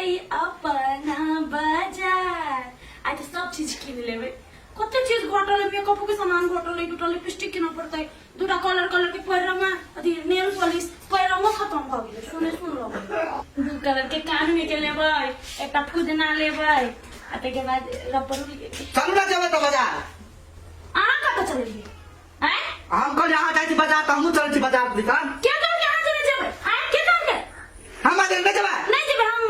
अपना बाजार। आइ तऽ सब चीज कीन लेबै। कते चीज घटल है, मेकअपो के सामान घटल है, दूटा लिपस्टिक किनऽ पड़तै, दूटा कलर कलर के पैरमा अथी नेल पॉलिश पैरमो खत्म भऽ गेलै। सुने सुन लगै दू कलर के कान में के लेबै, एकटा फुदना लेबै आ ताहिके बाद रबड़ो लेबै। चलू ना, जेबै तऽ बाजार। अहाँ कतऽ चलेलियै आँय? हम कहलियै अहाँ जाइ छी बाजार तऽ हमहूँ चलै छी बाजार दिसन। के कहलकै अहाँ चले जेबै? आँय, के कहलकै? हम बाजार नहि जेबै। नहि जेबै हम,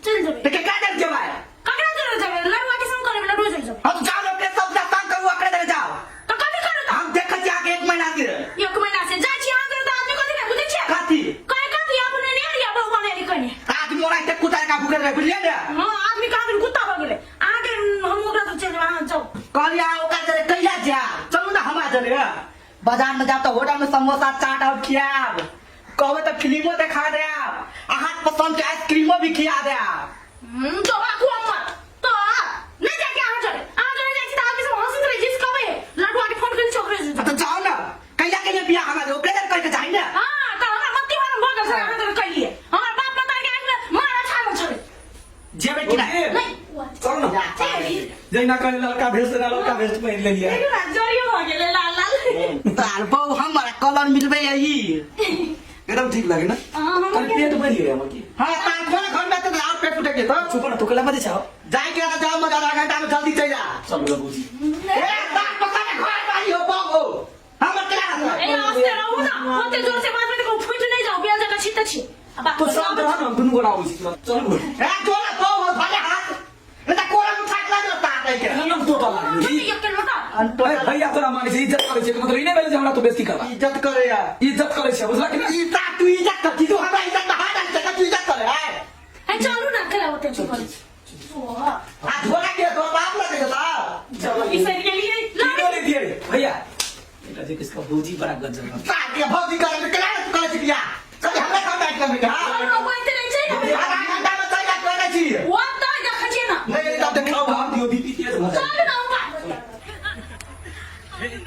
चलि जेबै। तऽ केकरा जरे जेबै? ककरा जरे जेबै? लड़ुआ के संग करबै, लड़ुआ चलि जेबै। हम जाओ, अपने सब तंग करू, ओकरे जरे जाओ। तऽ कथी करू तऽ? हम देखै छी अहाँके एक महीना से। एक महीना से जाइ छी अहाँ जरे तऽ आदमी कथी कहै, बुझै छियै? कथी? कहै कथी अपने नहि हरिया बौआ नहि कने। आदमी ओना के कुत्ता का भूखल रहे, बुझलियै ने? हँ, आदमी कहाँ दिन कुत्ता भऽ गेलै अहाँके। हम ओकरा तऽ चलि जेबै, अहाँ जाउ। कहलियै अहाँ ओकरा जरे कहिया जायब, चलू ने हमरा जरे। बाजार में जायब तऽ होटल में समोसा चाट और खियाब, कहबै तऽ फिल्मो देखा देब, अहाँके पसंद के आइसक्रीमो भी खिया देब। तो बाकू अम्मा तो नहीं जाके अहाँ जरे, अहाँ जरे जाइ छी तऽ आदमी सब हँसैत रहै छी, कहबै लडुआ के फोन करी छोकरे से। तऽ जाउ ने, कहिया कहिया बियाह हमरा दे, ओकरे जरे कहि के जाइ ने। हाँ, तऽ हमरा मत्ती मालूम भऽ गेल छलै अहाँ जरे कहलियै, हमरा बाप माता के आँखिमे मारा छानल छलै। जेबै कि नहि? नहीं। चलू ने, जहिना कहले ललका भेष तेना ललका भेष पहिर लेलियै। देखियौ ने, जरियो भऽ गेलै लाल लाल। तार बहु हमरा कलर मिलबै यही। एकदम ठीक लागे ना? हाँ, हमर कनि पेट बढ़ि गेलै हमर की। हाँ, तार खोल घर में तऽ और पेट फुटे के तो। चुप ना, तो केला मत छाओ। जाय के तऽ जाओ, मगर आधा घंटा में जल्दी चलि जा। चलू ना भौजी। ए तार पकड़ के घर बारी हो बहु हो। हमर केला रहतै? ए, आस्ते रहू ना, ओते जोर से बाजबै तऽ कहू फुटि नहि जाउ, बेल जकाँ छी तऽ छी। आ बाप तो शांत रह ना, हम दुनू गोरा आबै छी तुरंत। चलू। ए जोरा बहु हो भले हाथ। ए तऽ कोरा में उठा के लागल तार दै के। हम टोटा लागल। एक लोटा। अरे भैया तोरा मानै छै, इज्जत करै छै, मतलब ई नहि भेलै जे हमरा तू बेइज्जती करबा। इज्जत करे यार। इज्जत करै छै, बुझला कि नहि? ई ता तू इज्जत कर, तू हमरा इज्जत में हाथ डाल छै, तू इज्जत करे है। ए चलू ना, केला ओते चुप करै छी। आ झोला के तो बाप लगे ता। बिसरि गेलियै। की बोले दिए रे भैया, बेटा जे किसका भौजी बड़ा गजब है। ता के भौजी करे केला करे छी बियाह। कभी हमरा काम बैठ के हां। चलू, बोलते रहै छै ने। आधा घंटा में चल जा करे छी। ओ तऽ देखै छियै ने। नहीं तब देखाओ। भाव दियो, बीपी तेज भऽ जाए। चलू ना, उपाय।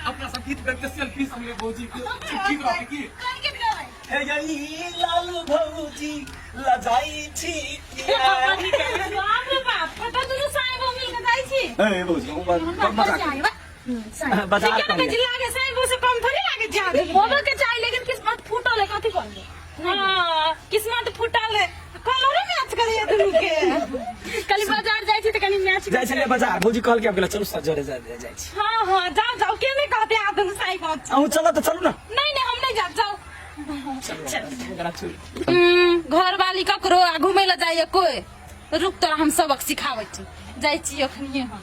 अपना सब गीत करके सेल्फी सब ले भौजी के ठीक रहते की। कोन गीत गाबै? हे यही लाल भौजी लजाई छी किया? बाप रे बाप, कतऽ दुनू साहेब मिल के जाइ छी? ए भौजी, हम मजाक बाजार ठीके ने कहै छी, लागे साहेब से कम थोड़ी लागे छै आदमी। होबे के चाही, लेकिन किस्मत फूटल है, कथी कहलियै? हाँ, किस्मत फूटल है। कलरो मैच करैया दुनू के। कली बाजार जाइ छी तऽ कनी मैच जाइ छलियै बाजार, भौजी कहलकै आब गेलै, चलू सब जरे जाइ जाइ छी। हाँ हाँ, जाओ जाओ, के नहीं कहते आप दुनू साहेब? अहूँ चलो तऽ चलू ना। नहीं नहीं, हम नहीं जाब, जाओ। ओकरा छोड़ि। घर वाली ककरो आ घुमै लए जाइए कोई, रुक तोरा हम सबक सिखाबै छी, जाइ छी अखनिये हम।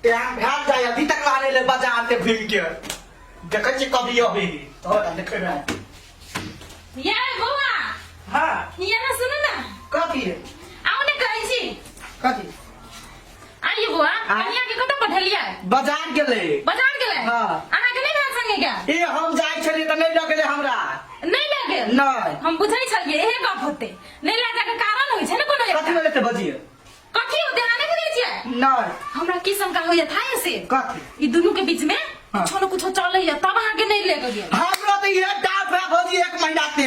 टाइम भेल जाय, अभी तक लाने ले बाजार से घूम के देखै छी कभी अभी तो देखै में। ये बौआ। हां। यहाँ सुनू ना। कथी? आउ ने कहै छी। कथी? आइए बौआ। हाँ। कनिया के कतऽ पठेलियै? बाजार गेलै। बाजार गेलै? हाँ। अहाँके नहि भेल संगे के? ए हम जाइ छलियै तऽ नहि लऽ गेलै हमरा। नहि लऽ गेल? नहि। हम बुझै छलियै इहे गप होतै, नहि लऽ जाके कारण होइ छै ने कोनो एकटा। कथी भेलै से बजियै। कथी होतै, अहाँ नहि बुझै छियै? नहि। हमरा की शंका होइया था से? कथी? ई दुनू के बीच में हाँ। कुछो न कुछो चलैया, तब अहाँके नहि ले के गेल। हमरो तऽ इहे डाउट है भौजी एक महीना से,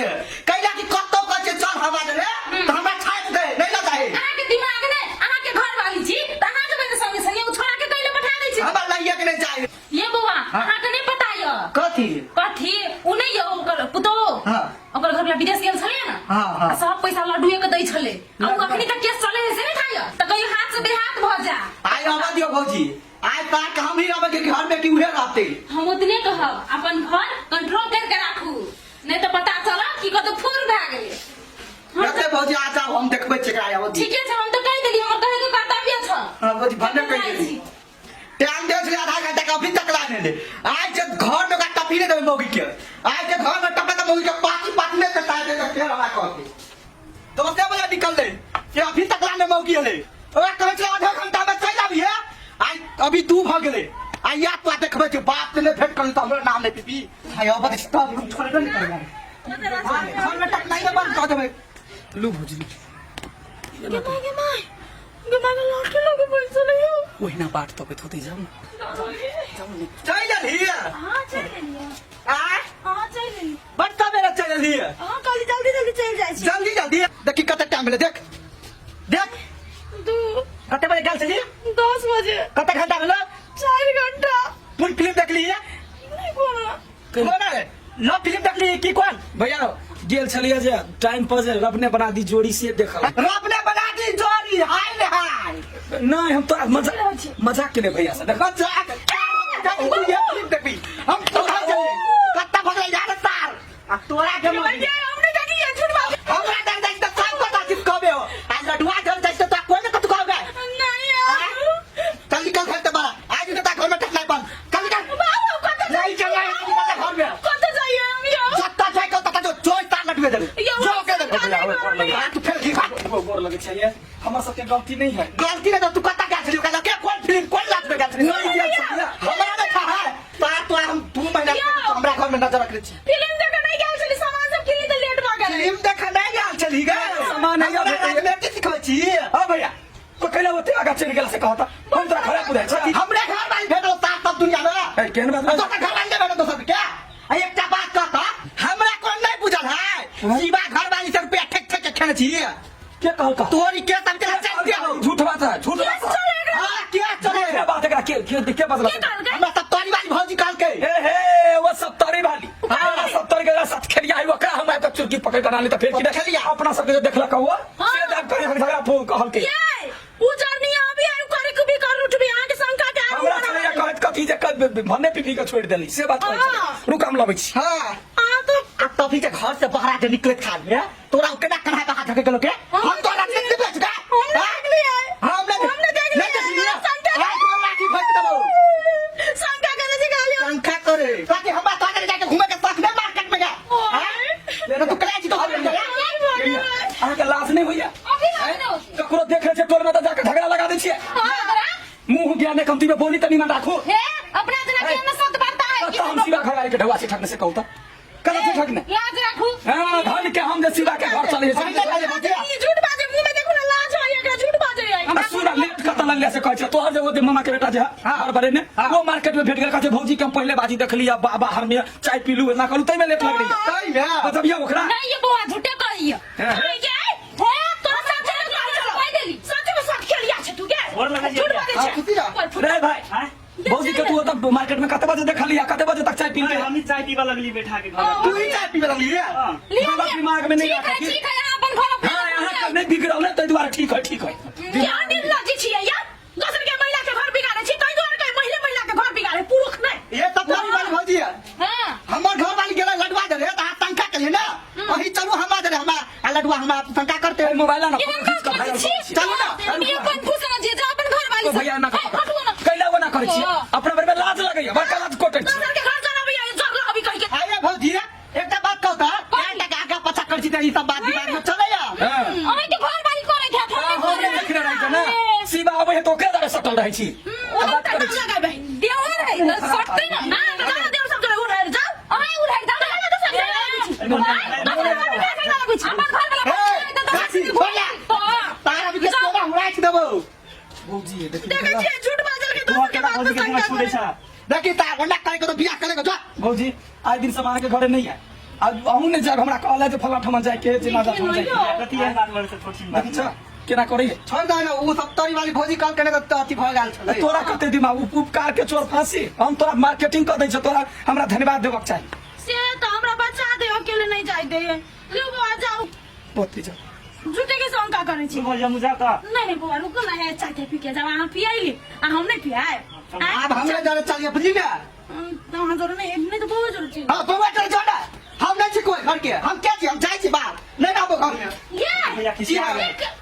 कैला कि कतौ कहै छै चल हवा रे तऽ हमरा छापि दे, नहि लऽ जाइ। अहाँके दिमाग नहि, अहाँके घर वाली छी तऽ अहाँ जेबै ने संगे संगे, ओ छोड़ा के कैले पठा दै छै? हमरा लइए के नहि जाइ। ये बौआ, अहाँके नहि पता यऽ? कथी? कथी ओ नहि यऽ ओकर पुतोह? हाँ। ओकर घर वाला विदेश गेल छलै ने। हाँ, हाँ। आ सब पैसा लड्डुए के दै छलै, आ ओ अखनी तक केस चले है से नहि था यऽ, तऽ कहियो हाथ से बेहाथ भऽ जा। आइ आबऽ दियौ भौजी, आइ ताक हम ही रहबै कि घर में कि उहे रहते। हम उतने कहब, अपन घर कंट्रोल करके राखू, नहीं तो पता चला कि कतौ फूर भए गेलै। हम रखते भौजी, आ जाओ, हम देखबै छियै आइ आबऽ दियौ। ठीके छै, हम तऽ कहि देली, हमर कहै के कर्तव्य छ। हाँ भौजी, भने कहि देली। टाइम दे छलै आधा घंटा के, अभी तक लाने ले। आइ जे घर में ओकरा टपी नहि देबै मौगी के, आइ जे घर में टपे तऽ मौगी के पाती पाती नहि कटा दे, तऽ फेर हमरा कहते। 10 बजे निकललै से अभी तक लाने मौगी एलै। ओकरा कहै छलै आधा घंटा में चलि आबिहे, आइ अभी 2 भऽ गेलै। आइ याद तोरा देखबै छै, बाप से नहि भेंट करली तऽ हमरो नाम नहि पीपी। आइ अबत तब हम छोड़बे नहि करबै, घर में टपनाइ बंद कऽ देबै। लू भौजी, लू। गे माय, गे माय, गे माय, लाठी लगे पैसा नहीं हो। ओहिना बाट तकैत होतै, जाउ ने। चलि गेलही? हाँ, चलि गेलियै। आँय? हाँ, चलि गेलियै। बड़ सबेरे चलि गेलही। हाँ, कहली जल्दी जल्दी चलि जाइ छी। जल्दी जल्दी, देखी कते टाइम भेलै, देख। कोन है लव फिल्म देखली की कोन भैया गेल छलियै जे टाइम पर जे रब ने बना दी जोड़ी से देखल। रब ने बना दी जोड़ी, हाय रे हाय। नहीं, हम तो मजाक मजाक के लिए भैया से देख। मजाक तू ये फिल्म देखबी, हम तोरा चलिए कत्ता भगले जा रे सार आ तोरा के भैया हम नहीं देखलिए, झूठ बात। हमरा डर जाइ त सब पता चीज कहबे हो आ लडुआ जल जाइ त कोई ने कतु कहबे। नहीं यार। चल निकल घर से बाहर, आज तो घर में टकना बंद। चल निकल। बाबू कत नहीं चल रहा है, निकल घर में। कत जाइए हम यो? सत्ता जाए को तता जो जो तार लडुए दे यो, जो के दे। भैया, गोर लगे। आ, तू फेर घी खा। गोर लगे चाहिए, हमर सबके गलती नहीं है। गलती नहीं तो तू कत्ता गेल छली ओकरा के कोन फिल्म कोन लाज में गेल छली? नहीं गेल छलियै। हमरा नहीं था है तार तो हम 2 महीना यो। हमरा घर में नजर रखले छी। फिल्म देखे नहीं गेल छली, सामान सब किनी त लेट भ गेलै। फिल्म देखे नहीं गेल छली गे। सामान नहीं हमरा भेटैए। राजनीति सिखबै छी। हाँ भैया, तो कैला ओते आगा चलि गेला से कहता हम तोरा खराब बुझाइ छी। हमरे घर वाली भेटल तार तब दुनिया में। ए, केहन बात? दोसर घर वाली नहीं भेटल दोसर के। आ एकटा बात कहता, हमरा कोन नहीं बुझल है शिवा घर वाली से रुपया ठेक ठेक के खेने छी। के कहलका? तोरी के सब के चलते हो। झूठ बात है, झूठ बात है। हाँ, क्या चले? के बात एकरा के के के बदला? के कहलकै? हमरा सब तोरी वाली भौजी कहलकै। ए हे, वो सत्तरी वाली, हाँ सत्तरी के साथ खेलिया है ओकरा हम आब चुरकी पकड़ के डाली त फेर की खेलिया। अपना सबके जो देखलक हुआ हाँ। से जाब करे झगड़ा फूल कहलकै। ये उजरनी अभी आयु करे के भी कर उठबी अहाँ के शंका के आरू हमरा छलैया कहत कथी जे भन्ने पी पी के छोड़ि देली से बात कहै छलै। हाँ। रुक हम लबै छी। हाँ। अहाँ तो आ तभी के घर से बाहर आके निकलत खाल में तोरा केना कन्हा पे हाथ रखे गेलो के? हम तोरा राजनीति नहीं बेच गए। हम नहीं देखलिए। हम नहीं हम नहीं देखलिए। नहीं देखलिए। शंका आज तोरा लाठी फेंक देबो। शंका करे छी खाली। शंका करे ताकि हमरा तोरा जाके घूमे के शौक नहीं मार्केट में गए। हाँ? तो तू कला जी तो घर में गया। अहाँके लाज नहि होइया? अभी लाज नहि होती। ककरो देख लै छै टोल में तऽ जाके झगड़ा लगा दै छियै। हाँ, मुंह ज्ञान कमती में बोली तनी मन राखू। हे अपना जना के न शब्द बढ़ता है। तऽ हम शिवा घर के ढौआ छी ठकने से कहू तऽ कला छै ठकने। लाज राखू। हाँ, धन के हम जे शिवा के घर चले हम नहीं खाली भौजी। ई झूठ बाजे, मुंह में देखू ना लाज होय एकरा, झूठ बाजे है। हमरा सुन लेट कतऽ लगले से कहै छै तोहर जे ओ मामा के बेटा जे है घर बरे ने वो मार्केट में भेट गेल, कहै छै भौजी के हम पहिले बाजी देखली आ बाहर में चाय पीलू एना कहलू तै में लेट लगली। तै में। बतबिया ओकरा। नहीं ये बौआ झूठे कहैया। हाँ। ये हे तोरा साथे कहि देली। सच में साथ खेलिया छै तू के गोर लगै छी। झूठ बाजे हाँ, छै। खुशी रह। रे भाई आँय? भौजी के तू ओतऽ मार्केट में कते बजे देखली आ कते बजे तक चाय पी नहीं, हम ही चाय पीबा लगली बैठा के घर। तू ही चाय पीबे लगली रे। हाँ। लिया, गलत लिया। दिमाग में नहीं ठीक है, राखी। ठीक है, यहाँ अपन घर अपना हाँ, यहाँ के नहीं बिगड़ल ने ताहि दुआरे ठीक है, ठीक है। क्या निर्लज्ज छियै यार, दोसर के महिला के घर बिगाड़े छी तै दुआरे कहे महिले महिला के घर बिगाड़े पुरुष नहीं। ये सब तोरी वाली भौजी है। हाँ। हमर घर वाली गेलै लडुआ दे रे त शंका करिए ना अही चलू हमरा दे रे हमरा आ लडुआ हमरा शंका करते। ए, मोबाइल ना केहन फोटो खींच कऽ काज भाइरल छी? करै छी। चलू ना। ई अपन खुश समझिए जा अपन घर वाली तो से। भैया ना हे, हटू ना। कैला वो ना करै छी। हाँ। अपना बारे में लाज लगैया, बड़का लाज कोटै छी। दोसर के घर चलाबै जगला अभी कहि के। आइए भौजी एकटा बात कहू त एकटा के आगा पाछा कर छी त ई सब बात दिमाग में चलैया। हाँ। अहीं के घर वाली करै छै, हम हाँ, हमरे देखने रहै छै ना शिवा अबै है तऽ ओकरे द्वारा सटल रहै छी। ओ बात करै छी। लगाबै देवर है तऽ सटतै ना। ना तऽ जाओ देवर सब चले उड़ाइ जाओ। अहीं उड़ाइ जाओ। दोसर के घर लगाबै छी। अपन घर वाला हे, तऽ गाछी, छोड़ ला। तारा भी के तोरा हमरा छी देबो। भौजी देखी देखै छियै झूठ बाजल के तू दोसर के अकेला बात भौजी पे के दिमाग शंका छुड़ै करे। छ। देखी तार ओना करे के तो बियाह करे के जा। भौजी आइ दिन सब अहाँके घरे नहि आयल आ अहूँ नहि जायब, हमरा कहल जे फलां ठमा जाइके है, चिल्लाँ ठमा जाइके है। कथी एहन बात बड़ छोट छिन बात। देखै छ केना करै है? छोड़ दे ना उ सब तोरी वाली भौजी कहल के ने त अथी भ गेल छलै। तोरा कते दिमाग उपकार के चोर फांसी, हम तोरा मार्केटिंग कऽ दै छौ, तोरा हमरा धन्यवाद देबक चाही। से तऽ हमरा बचा दे, अकेले नहीं जाय दे। लो बौआ जाओ। पति जाओ। झूठे के शंका करै छी। भौजी हम जाउ तऽ। नहीं नहीं बौआ रुको ना, है चाय ताय पी के जाओ, अहाँ पियाइली आ हम नहीं पियाए। आब हमरा जरे चलिए बुझली ना। तो अहाँ जरूर नहीं, नहीं तो बौआ जरूर छी। हां बौआ चल जो ना, हम नहीं छी कोई घर के, हम क्या छी, हम जाइ छी बाहर, नहीं रहबो घर में। ये भैया जी हाँ। खिसिया।